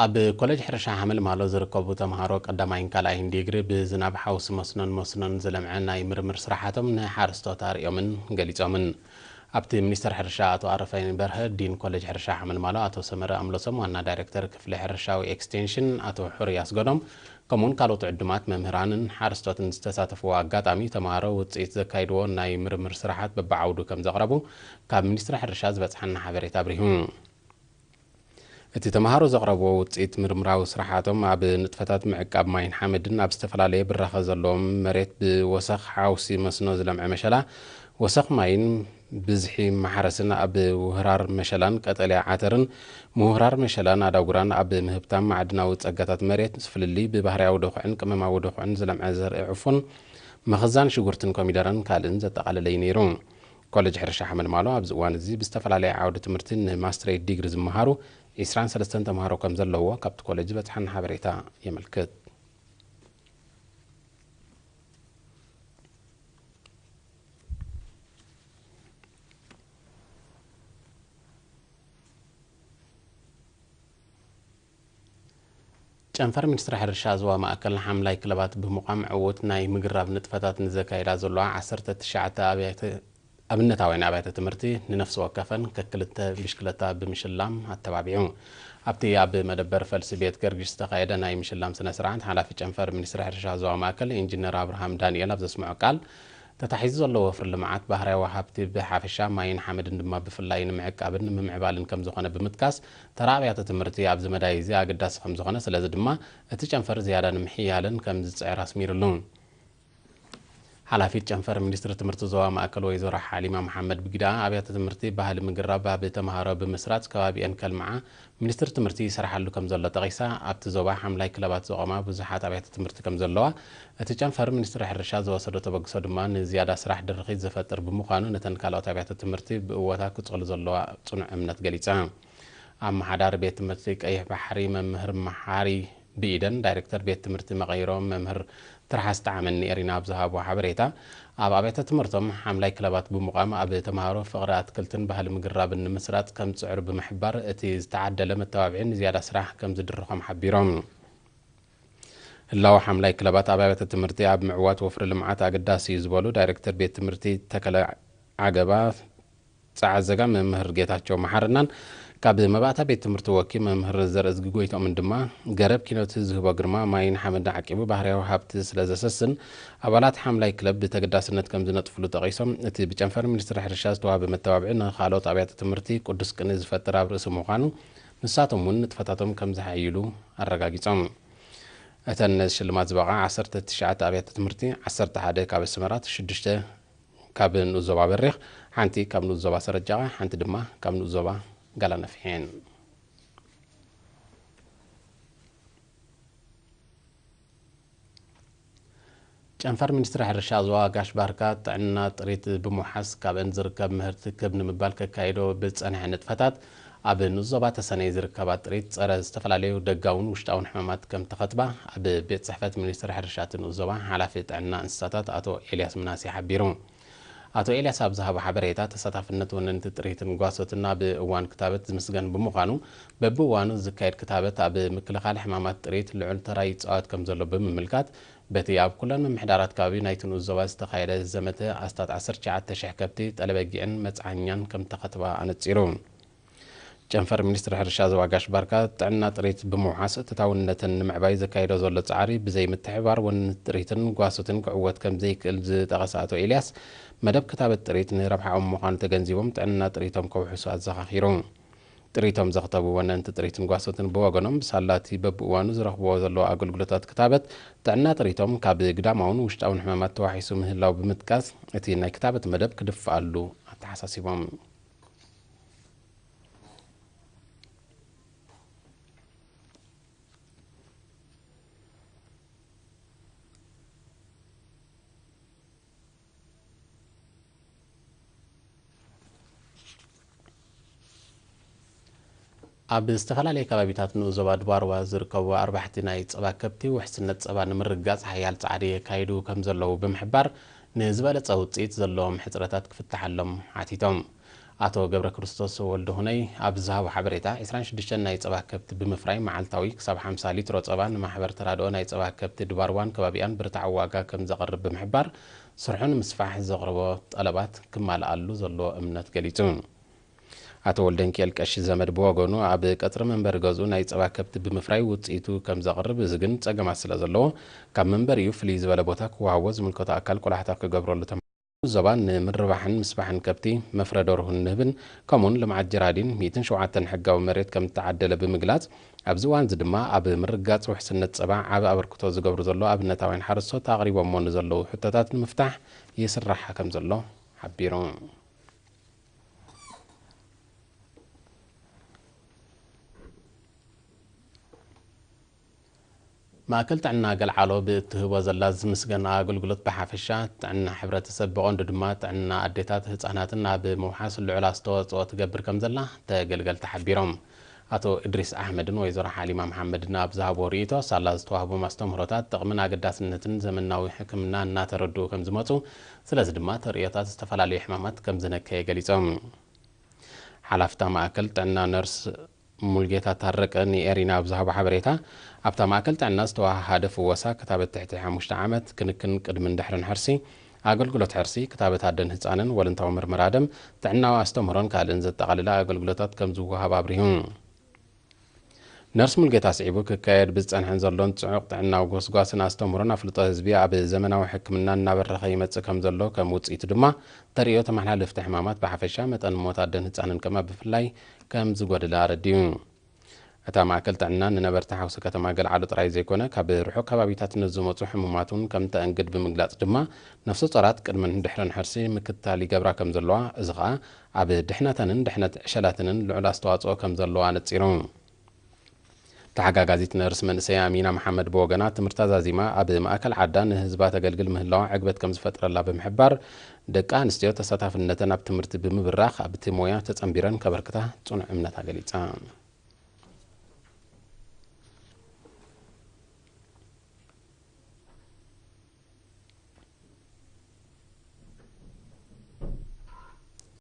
ኣብ ኮሌጅ ሕርሻ ሓመልማሎ ዝርከቡ ተምሃሮ ቀዳማይን ካልኣይን ዲግሪ ብዝናብ ሓውሲ መስኖን መስኖን ዝለምዐ ናይ ምርምር ስራሓቶም ንሓረስቶት ኣርእዮምን ገሊጾምን። ኣብቲ ሚኒስተር ሕርሻ ኣቶ ኣረፋይን በርሀ፣ ዲን ኮሌጅ ሕርሻ ሓመልማሎ ኣቶ ሰመረ ኣምሎሶም፣ ዋና ዳይሬክተር ክፍሊ ሕርሻዊ ኤክስቴንሽን ኣቶ ሕሩይ ኣስገዶም፣ ከምኡውን ካልኦት ዕዱማት መምህራንን ሓረስቶትን ዝተሳተፍዎ ኣጋጣሚ፣ ተምሃሮ ውፅኢት ዘካይድዎ ናይ ምርምር ስራሓት በብዓውዱ ከም ዘቕረቡ ካብ ሚኒስትሪ ሕርሻ ዝበፅሓና ሓበሬታ ኣብሪሁ። እቲ ተምሃሮ ዘቕረብዎ ውፅኢት ምርምራዊ ስራሓቶም ኣብ ንጥፈታት ምዕቃብ ማይን ሓመድን፣ ኣብ ዝተፈላለየ ብራኸ ዘለዎም መሬት ብወሰኽ ሓውሲ መስኖ ዝለምዐ መሸላ፣ ወሰኽ ማይን ብዝሒ ማሕረስን ኣብ ውህራር መሸላን ቀጠልያ ዓተርን ምውህራር መሸላን ኣዳጉራን ኣብ ምህብታም ማዕድናዊ ጸጋታት መሬት፣ ፍልልይ ብባህርያዊ ደኹዕን ቅመማዊ ደኹዕን ዝለምዐ ዘርኢ ዕፉን፣ ምኽዛን ሽጉርትን ኮሚደረን ካልእን ዘጠቓለለ እዩ ነይሩ። ኮሌጅ ሕርሻ ሓመልማሎ ኣብዚ እዋን እዚ ብዝተፈላለየ ዓውዲ ትምህርቲ ንማስትሬት ዲግሪ ዝመሃሩ ዒስራን ሰለስተን ተምሃሮ ከም ዘለውዎ ካብቲ ኮሌጅ ዝበጽሓና ሓበሬታ የመልክት። ጨንፈር ሚኒስትሪ ሕርሻ ዞባ ማእከል ሓምላይ ክለባት ብምቋም ዕዉት ናይ ምግራብ ንጥፈታት ንዘካይዳ ዘለዋ ዓሰርተ ትሽዓተ ኣብያተ ኣብነታውያን ኣብያተ ትምህርቲ ንነፍሲ ወከፈን ከክልተ ብሽክለታ ብምሽላም ኣተባቢዑ። ኣብቲ ኣብ መደበር ፈልሲ ቤት ገርጊሽ ዝተኻየደ ናይ ምሽላም ስነ ስርዓት፣ ሓላፊ ጨንፈር ሚኒስትሪ ሕርሻ ዞባ ማእከል ኢንጂነር ኣብርሃም ዳንኤል ኣብ ዘስምዖ ቃል፣ ተታሒዙ ዘሎ ወፍሪ ልምዓት ባህርያዊ ሃብቲ ብሓፈሻ ማይን ሓመድን ድማ ብፍላይ ንምዕቃብን ንምምዕባልን ከም ዝኾነ ብምጥቃስ፣ ተራ ኣብያተ ትምህርቲ ኣብዚ መዳይ እዚ ኣገዳሲ ከም ዝኾነ፣ ስለዚ ድማ እቲ ጨንፈር ዝያዳ ንምሕያልን ከም ዝጽዕር ኣስሚሩሉ። ሓላፊት ጨንፈር ሚኒስትሪ ትምህርቲ ዞባ ማእከል ወይዘሮ ሓሊማ መሓመድ ብግደኣ፣ ኣብያተ ትምህርቲ ባህሊ ምግራብ ኣብ ተምሃሮ ብምስራጽ ከባቢአን ከልምዓ ሚኒስትሪ ትምህርቲ ይሰርሓሉ ከም ዘሎ ጠቒሳ፣ ኣብቲ ዞባ ሓምላይ ክለባት ዘቖማ ብዙሓት ኣብያተ ትምህርቲ ከም ዘለዋ፣ እቲ ጨንፈር ሚኒስትሪ ሕርሻ ዝወሰዶ ተበግሶ ድማ ንዝያዳ ስራሕ ድርኺት ዝፈጥር ብምዃኑ፣ ነተን ካልኦት ኣብያተ ትምህርቲ ብእወታ ክጸሉ ዘለዋ ጽኑዕ እምነት ገሊጻ። ኣመሓዳሪ ቤት ትምህርቲ ቀይሕ ባሕሪ መምህር መሓሪ ብኢደን፣ ዳይሬክተር ቤት ትምህርቲ መቐይሮ መምህር ትርሓስ ጣዕመኒ ኤሪና ኣብ ዝሃብዎ ሓበሬታ፣ ኣብ ኣብያተ ትምህርቶም ሓምላይ ክለባት ብምቋም ኣብ ተምሃሮ ፍቕሪ ኣትክልትን ባህሊ ምግራብን ንምስራጽ ከም ዝጽዕሩ ብምሕባር፣ እቲ ዝተዓደለ መተባብዒ ንዝያዳ ስራሕ ከም ዝድርኾም ሓቢሮም። ህላወ ሓምላይ ክለባት ኣብ ኣብያተ ትምህርቲ ኣብ ምዕዋት ወፍሪ ልምዓት ኣገዳሲ እዩ ዝበሉ ዳይሬክተር ቤት ትምህርቲ ተከለ ዓገባ፣ ጸዓዘጋ መምህር ጌታቸው መሓርናን ካብ መባእታ ቤት ትምህርቲ ወኪል መምህር ዘርእዝጊ ጎይቶምን ድማ፣ ገረብ ኪኖት ዝህቦ ግርማ ማይን ሓመድን ዓቂቡ ባህርያዊ ሃብቲ ስለ ዘሰስን፣ ኣባላት ሓምላይ ክለብ ብተገዳስነት ከም ዝነጥፍሉ ጠቒሶም፣ እቲ ብጨንፈር ሚኒስትሪ ሕርሻ ዝተዋህበ መተባብዒ ንኻልኦት ኣብያተ ትምህርቲ ቅዱስ ቅኒ ዝፈጥር ኣብ ርእሲ ምዃኑ፣ ንሳቶም እውን ንጥፈታቶም ከም ዘሐይሉ ኣረጋጊጾም። እተን ነዚ ሽልማት ዝበቕዓ ዓሰርተ ትሽዓተ ኣብያተ ትምህርቲ፣ ዓሰርተ ሓደ ካብ ኣስመራ፣ ሽዱሽተ ካብ ንኡስ ዞባ በሪኽ፣ ሓንቲ ካብ ንኡስ ዞባ ሰረጃቓ፣ ሓንቲ ድማ ካብ ንኡስ ዞባ ጋላነፍሔን። ጨንፈር ሚኒስትሪ ሕርሻ ዞባ ጋሽ ባርካ ጥዕና ጥሪት ብምውሓስ ካብአን ዝርከብ ምህርቲ ክብ ንምባል ከካይዶ ብዝጸንሐ ንጥፈታት ኣብ ንኡስ ዞባ ተሰነይ ዝርከባ ጥሪት ጸረ ዝተፈላለዩ ደጋውን ውሽጣውን ሕማማት ከም ተኸትባ ኣብ ቤት ጽሕፈት ሚኒስትሪ ሕርሻ እቲ ንኡስ ዞባ ሓላፊ ጥዕና እንስሳታት ኣቶ ኤልያስ ምናሴ ሓቢሩ። ኣቶ ኤልያስ ኣብ ዝሃቦ ሓበሬታ፣ ተሳታፍነት ወነንቲ ጥሪትን ጓሶትን ኣብ እዋን ክታበት ዝምስገን ብምዃኑ፣ በብእዋኑ ዝካየድ ክታበት ኣብ ምክልኻል ሕማማት ጥሪት ልዑል ተራ ይጻወት ከም ዘሎ ብምምልካት፣ በቲ ኣብ ኩለን ምምሕዳራት ከባቢ ናይቲ ንኡስ ዞባ ዝተኻየደ ዘመተ ኣስታት ዓሰርተ ትሽዓተ ሽሕ ከብቲ፣ ጠለበጊዕን መጽዓኛን ከም ተኸትባ ኣነጺሩ። ጨንፈር ሚኒስትሪ ሕርሻ ዞባ ጋሽ ባርካ ጥዕና ጥሪት ብምውሓስ እትታውነተን ንምዕባይ ዘካይዶ ዘሎ ጻዕሪ ብዘይ ምትሕብባር ወነንቲ ጥሪትን ጓሶትን ክዕወት ከም ዘይክእል ዝጠቐሰ ኣቶ ኤልያስ፣ መደብ ክታበት ጥሪት ንረብሓኦም ምዃኑ ተገንዚቦም ጥዕና ጥሪቶም ከውሕሱ ኣዘኻኺሩ። ጥሪቶም ዘኽተቡ ወነንቲ ጥሪትን ጓሶትን ብወገኖም፣ ብሳላቲ በብእዋኑ ዝረኽብዎ ዘለዉ ኣገልግሎታት ክታበት ጥዕና ጥሪቶም ካብ ግዳማውን ውሽጣውን ሕማማት ተዋሒሱ ምህላው ብምጥቃስ፣ እቲ ናይ ክታበት መደብ ክድፍኣሉ ኣተሓሳሲቦም። ኣብ ዝተፈላለየ ከባቢታት ንኡስ ዞባ ድባርዋ ዝርከቡ ኣርባሕቲ ናይ ጸባ ከብቲ፣ ውሕስነት ጸባ ንምርግጋጽ ሓያል ጻዕሪ የካይዱ ከም ዘለዉ ብምሕባር፣ ንዝበለጸ ውጽኢት ዘለዎም ሕጽረታት ክፍትሓሎም ሓቲቶም። ኣቶ ገብረ ክርስቶስ ወልደሁነይ ኣብ ዝሃቦ ሓበሬታ፣ ዕስራን ሽዱሽተን ናይ ጸባ ከብቲ ብምፍራይ መዓልታዊ ክሳብ ሓምሳ ሊትሮ ጸባ ንማሕበር ተራድኦ ናይ ጸባ ከብቲ ድባርዋን ከባቢኣን ብርታዕ ዋጋ ከም ዘቕርብ ብምሕባር፣ ስርሑ ንምስፋሕ ዘቕርቦ ጠለባት ክማልኣሉ ዘለዎ እምነት ገሊጹ። ኣቶ ወልደንኪኤል ቀሺ ዘመድ ብወገኑ፣ ኣብ ቀጽሪ መንበሪ ገዝኡ ናይ ጸባ ከብቲ ብምፍራይ ውጽኢቱ ከም ዘቕርብ፣ እዚ ግን ጸገማት ስለ ዘለዎ፣ ካብ መንበሪኡ ፍልይ ዝበለ ቦታ ክወሃቦ ዝምልከቶ ኣካል ቆላሕታ ክገብረሉ ተማ ዞባ ንምርባሕን ምስፋሕን ከብቲ መፍረ ደርሁን ንህብን ከምኡውን ልምዓት ጀራዲን ሚእትን ሸውዓተን ሕጋዊ መሬት ከም እተዓደለ ብምግላጽ፣ ኣብዚ እዋን እዚ ድማ ኣብ ምርግጋጽ ውሕስነት ጸባ ዓቢ ኣበርክቶ ዝገብሩ ዘለዉ ኣብነታውያን ሓረስቶት ኣቕሪቦሞ ንዘለዉ ሕቶታት ንምፍታሕ ይስራሕ ከም ዘሎ ሓቢሩ። ማእከል ጥዕና ገልዓሎ ብእትህቦ ዘላ ዝምስገን ኣገልግሎት ብሓፈሻ ጥዕና ሕብረተሰብ ብቐንዱ ድማ ጥዕና ኣዴታት ህጻናትን ኣብ ምውሓስ ልዑል ኣስተዋጽኦ ትገብር ከም ዘላ ተገልገልቲ ሓቢሮም። ኣቶ እድሪስ ኣሕመድን ወይዘሮ ሓሊማ መሓመድን ኣብ ዝሃብዎ ርእይቶ፣ ሳላ ዝተዋህቦም ኣስተምህሮታት ጥቕምን ኣገዳስነትን ዘመናዊ ሕክምና እናተረድኡ ከም ዝመጹ፣ ስለዚ ድማ ተርእዮታት ዝተፈላለዩ ሕማማት ከም ዝነከየ ገሊጾም። ሓላፍታ ማእከል ጥዕና ነርስ ሙልጌታ ታረቀ ንኤሪና ኣብ ዝሃቦ ሓበሬታ፣ ኣብታ ማእከል ጥዕና ዝተወሃሃደ ፍወሳ፣ ክታበት ትሕቲ ሓሙሽተ ዓመት፣ ክንክን ቅድምን ድሕርን ሕርሲ፣ ኣገልግሎት ሕርሲ፣ ክታበት ኣደን ህጻንን፣ ወለንታዊ ምርመራ ደም፣ ጥዕናዊ ኣስተምህሮን ካልእን ዘጠቓለለ ኣገልግሎታት ከም ዝወሃብ ኣብሪሁ። ነርስ ሙልጌታ ስዒቡ፣ ክካየድ ብዝጸንሐን ዘሎን ጽዑቕ ጥዕናዊ ጎስጓስን ኣስተምህሮን ኣፍልጦ ህዝቢ ኣብ ዘመናዊ ሕክምና እናበረኸ ይመጽእ ከም ዘሎ፣ ከም ውጽኢቱ ድማ ተርእዮ ተመሓላለፍቲ ሕማማት ብሓፈሻ መጠን ሞት ኣደን ህጻንን ከማ ብፍላይ ከም ዝጎደለ ኣረዲኡ። እታ ማእከል ጥዕና ንነበርቲ ሓውሲ ከተማ ገልዓሎ ጥራይ ዘይኮነ፣ ካብ ርሑቕ ከባቢታት ንዝመጹ ሕሙማት እውን ከም ተእንግድ ብምግላጽ ድማ፣ ነፍሰ ጾራት ቅድምን ድሕርን ሕርሲ ምክትታል ይገብራ ከም ዘለዋ፣ እዚ ኸኣ ኣብ ድሕነተንን ድሕነት ዕሸላትንን ልዑል ኣስተዋጽኦ ከም ዘለዋ ኣነጺሩ። ተሓጋጋዚት ነርስ መንእሰይ ኣሚና መሓመድ ብወገና፣ ትምህርታ ዛዚማ ኣብ ማእከል ዓዳ ንህዝባ ተገልግል ምህላዋ ዕግበት ከም ዝፈጥረላ ብምሕባር፣ ደቂ ኣንስትዮ ተሳታፍነተን ኣብ ትምህርቲ ብምብራኽ ኣብቲ ሞያ ተጸንቢረን ከበርክታ ጽኑዕ እምነታ ገሊጻ።